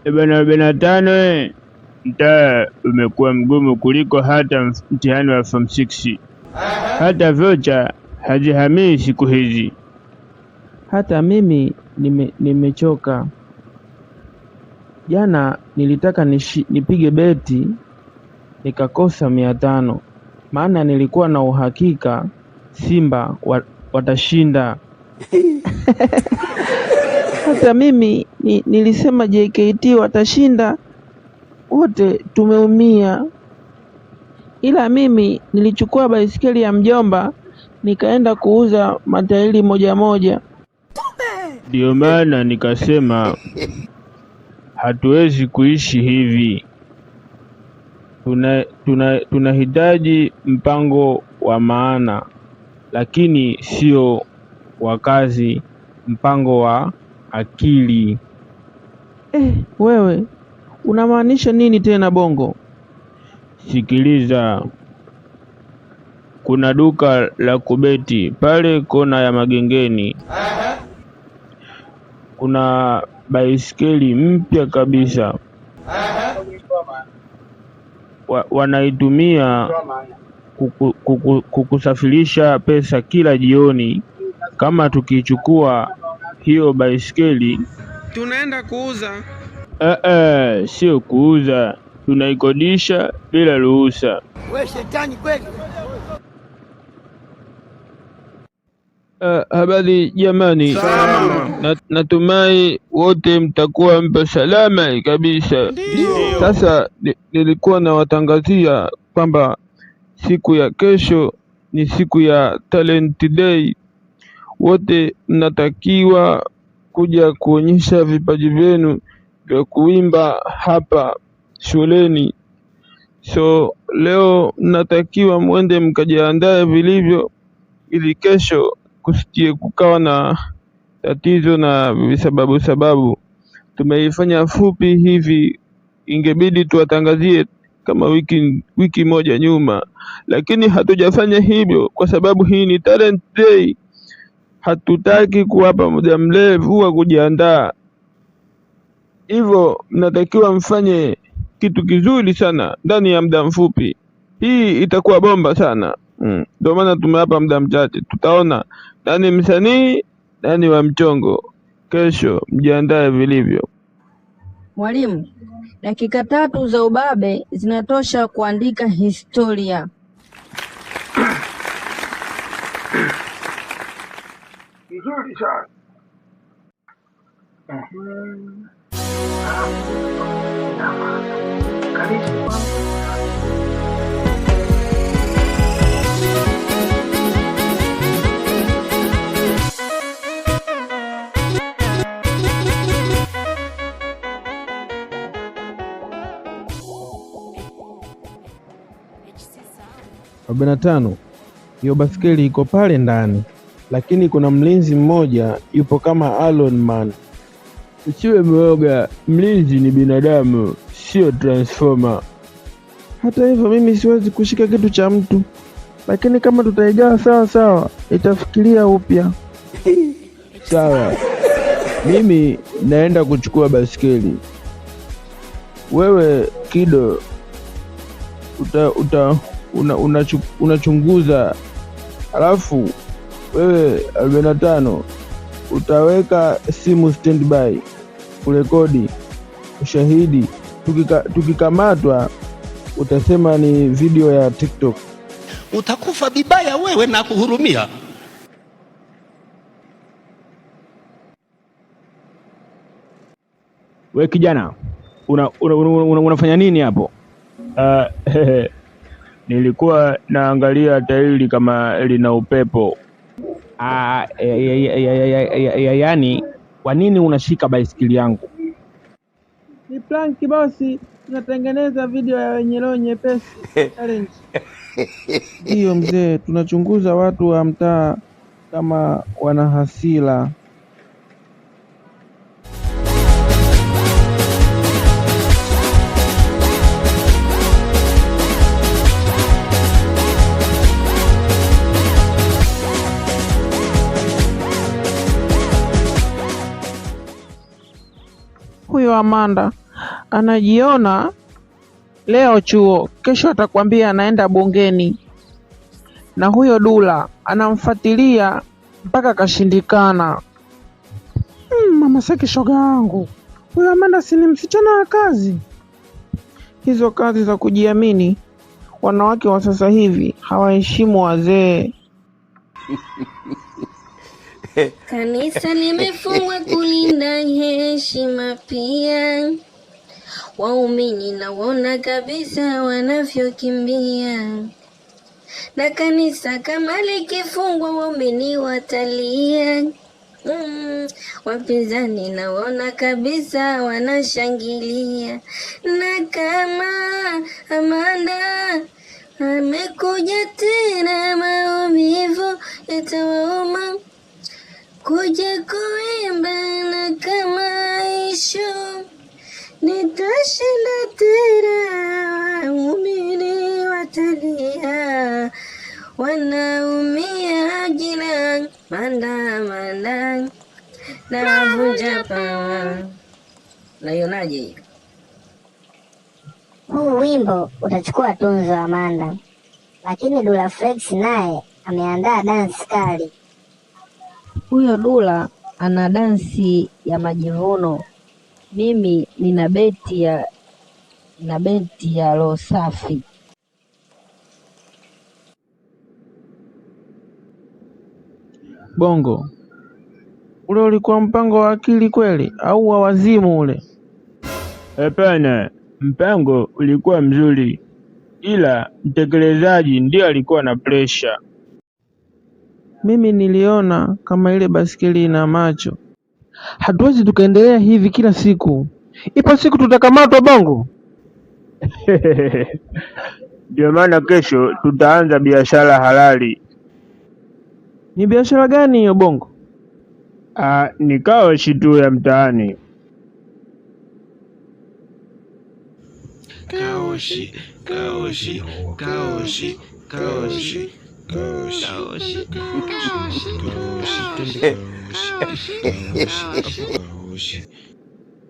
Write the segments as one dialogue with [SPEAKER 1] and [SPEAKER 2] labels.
[SPEAKER 1] Bana, 45 mtaa umekuwa mgumu kuliko hata mtihani wa form 6. Hata vocha hazihamii siku hizi.
[SPEAKER 2] Hata mimi nimechoka. Jana nilitaka nipige beti nikakosa 500, maana nilikuwa na uhakika Simba watashinda. Hata mimi nilisema JKT watashinda, wote tumeumia. Ila mimi nilichukua baiskeli ya mjomba nikaenda kuuza matairi moja moja.
[SPEAKER 1] Ndiyo maana nikasema hatuwezi kuishi hivi. Tunahitaji mpango wa maana, lakini sio wa kazi, mpango wa akili.
[SPEAKER 2] Eh, wewe unamaanisha nini tena Bongo?
[SPEAKER 1] Sikiliza, kuna duka la kubeti pale kona ya Magengeni. Kuna baiskeli mpya kabisa, wanaitumia kukusafirisha pesa kila jioni. Kama tukiichukua hiyo baiskeli
[SPEAKER 2] Tunaenda kuuza.
[SPEAKER 1] Sio kuuza, tunaikodisha bila ruhusa.
[SPEAKER 3] We shetani kweli!
[SPEAKER 1] Habari jamani.
[SPEAKER 4] Salama.
[SPEAKER 1] Natumai wote mtakuwa mpo salama kabisa. Sasa nilikuwa nawatangazia kwamba siku ya kesho ni siku ya Talent Day. Wote mnatakiwa kuja kuonyesha vipaji vyenu vya kuimba hapa shuleni. So leo mnatakiwa mwende mkajiandae vilivyo ili kesho kusije kukawa na tatizo na visababu sababu. Tumeifanya fupi hivi, ingebidi tuwatangazie kama wiki moja nyuma, lakini hatujafanya hivyo kwa sababu hii ni Talent Day. Hatutaki kuwapa muda mrefu wa kujiandaa, hivyo mnatakiwa mfanye kitu kizuri sana ndani ya muda mfupi. Hii itakuwa bomba sana. Ndio maana tumewapa muda mchache. Tutaona nani msanii nani wa mchongo. Kesho mjiandae vilivyo.
[SPEAKER 5] Mwalimu, dakika tatu za ubabe zinatosha kuandika historia.
[SPEAKER 4] Nzuri sana. Karibu.
[SPEAKER 2] 45, hiyo baskeli iko pale ndani, lakini kuna mlinzi mmoja yupo kama Iron Man.
[SPEAKER 1] Usiwe mwoga, mlinzi ni binadamu, sio transformer.
[SPEAKER 2] Hata hivyo mimi siwezi kushika kitu cha mtu, lakini kama tutaigawa sawa sawa, itafikiria upya.
[SPEAKER 1] Sawa, mimi naenda kuchukua baskeli. Wewe Kido uta, uta, una, unachunguza, alafu wewe 45 utaweka simu standby kurekodi ushahidi. Tukikamatwa utasema ni video ya TikTok.
[SPEAKER 6] Utakufa vibaya wewe na kuhurumia.
[SPEAKER 1] We kijana, unafanya nini hapo? Nilikuwa naangalia tairi kama lina upepo.
[SPEAKER 2] Yaani, kwa nini unashika baisikeli yangu? Ni prank bosi, tunatengeneza video ya wenye roho nyepesi challenge. Ndiyo mzee, tunachunguza watu wa mtaa kama wana hasira. Huyo Amanda Anajiona leo chuo, kesho atakwambia anaenda bungeni. Na huyo Dula anamfuatilia mpaka kashindikana. Mama Seki, shoga yangu, huyo Amanda si ni msichana wa kazi? Hizo kazi za kujiamini. Wanawake wa sasa hivi hawaheshimu wazee.
[SPEAKER 5] Kanisa limefungwa kulinda heshima pia, waumini naona kabisa wanavyokimbia, na kanisa kama likifungwa waumini watalia. Wapinzani naona kabisa wanashangilia, na kama Amanda amekuja tena, maumivu yatawauma kuja kuimba, na kama isho nitashinda tena, waumini watalia, wanaumia jina manda manda na wavunja pawa. Naionaje hiyo?
[SPEAKER 3] Huu wimbo utachukua tunzo Amanda, lakini Dula Flex naye ameandaa dansi kali.
[SPEAKER 5] Huyo Dula ana dansi ya majivuno, mimi nina beti ya roho safi.
[SPEAKER 2] Bongo, ule ulikuwa mpango wa akili kweli au wa wazimu ule?
[SPEAKER 1] Hapana, mpango ulikuwa mzuri, ila mtekelezaji ndiye alikuwa na presha.
[SPEAKER 2] Mimi niliona kama ile baiskeli ina macho. Hatuwezi tukaendelea hivi kila siku, ipo siku tutakamatwa. Bongo,
[SPEAKER 1] Ndio maana kesho tutaanza biashara halali.
[SPEAKER 2] ni biashara gani hiyo Bongo?
[SPEAKER 1] Ah, ni kaoshi tu ya mtaani.
[SPEAKER 7] Kaoshi, kaoshi, kaoshi, kaoshi, kaoshi, kaoshi, kaoshi, kaoshi, kaoshi.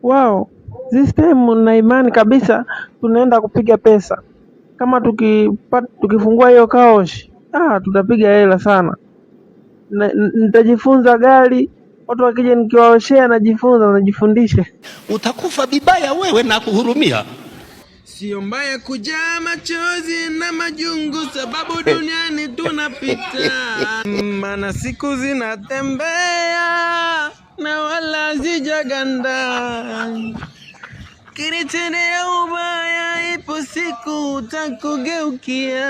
[SPEAKER 2] Wow, this time na imani kabisa tunaenda kupiga pesa. Kama tukifungua hiyo kaoshi, tutapiga hela sana. Nitajifunza gari, watu wakija nikiwaoshea najifunza, najifundisha.
[SPEAKER 6] Utakufa vibaya wewe na kuhurumia.
[SPEAKER 7] Sio mbaya kujaa machozi na majungu, sababu duniani tunapita, maana siku zinatembea na wala zijaganda. Kinitendea ubaya, ipo siku utakugeukia,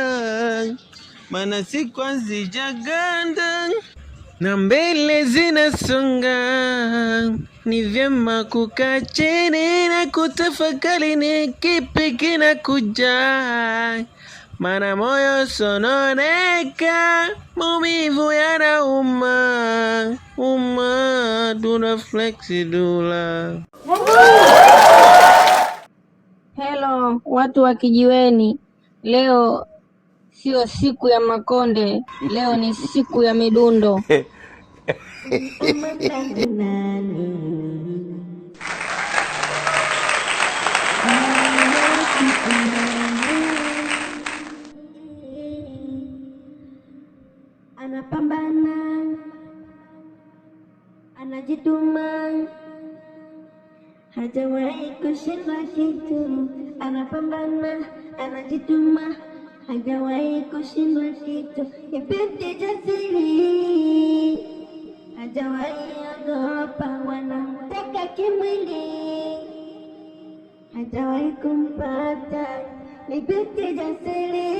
[SPEAKER 7] maana siku hazijaganda na mbele zinasonga. Ni vyema kukaa chini na kutafakari ni kipi kinakuja, maana moyo sononeka, maumivu yanauma uma. Dula Flexi Dula.
[SPEAKER 5] Hello watu wa kijiweni, leo sio siku ya makonde, leo ni siku ya midundo.
[SPEAKER 3] Amanda ni nani? Anapambana, anajituma, hajawahi kushindwa kitu. Anapambana, anajituma, hajawahi kushindwa kitu. Ni binti jasiri, hajawahi ogopa, wanamtaka kimwili, hajawahi kumpata. Ni binti jasiri,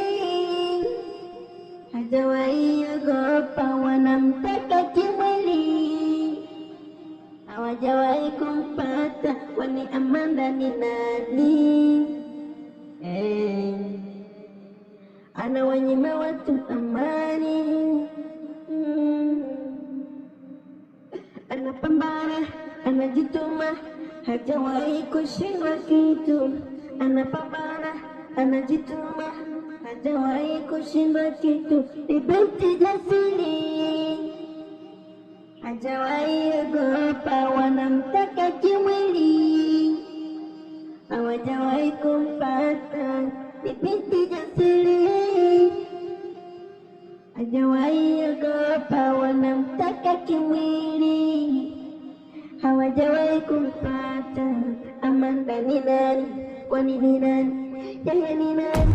[SPEAKER 3] hajawahi ogopa, wanamtaka kimwili, hawajawahi kumpata. Kwani Amanda ni nani? Eh, anawanyima watu amani. Anapambana, anajituma, hajawahi kushindwa kitu. Anapambana, anajituma, hajawahi kushindwa kitu. Ni binti jasiri, hajawahi ogopa, wanamtaka kimwili,
[SPEAKER 8] siri, hajawahi ogopa, wanamtaka kimwili, hawajawahi kumpata. Amanda ni nani? Kwani ni nani? Yeye ni nani?